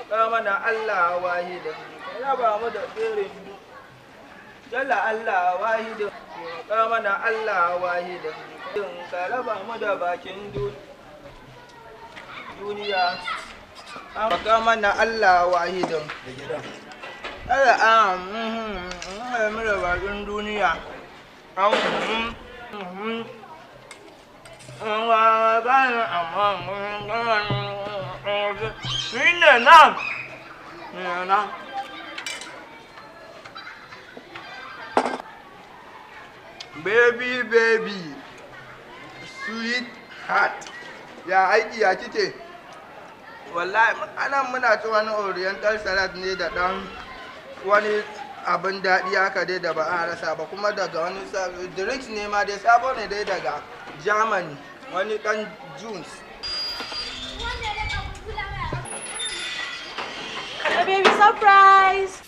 Taimaka mana Allah wahidin, ka raba mu da tsirin Jalla Allah wahidin, taimaka mana Allah wahidin, ka raba mu da bakin duniya. Taimaka mana Allah wahidin. Allah an mu da bakin duniya. Baby, baby, sweet heart, ya aiki, ya kike? Wallahi anan muna ci wani oriental salad ne da dan wani abin daɗi haka dai da ba a rasa ba, kuma daga wani drinks ne ma dai, sabo ne dai daga Germany, wani ɗan juice. Baby, surprise!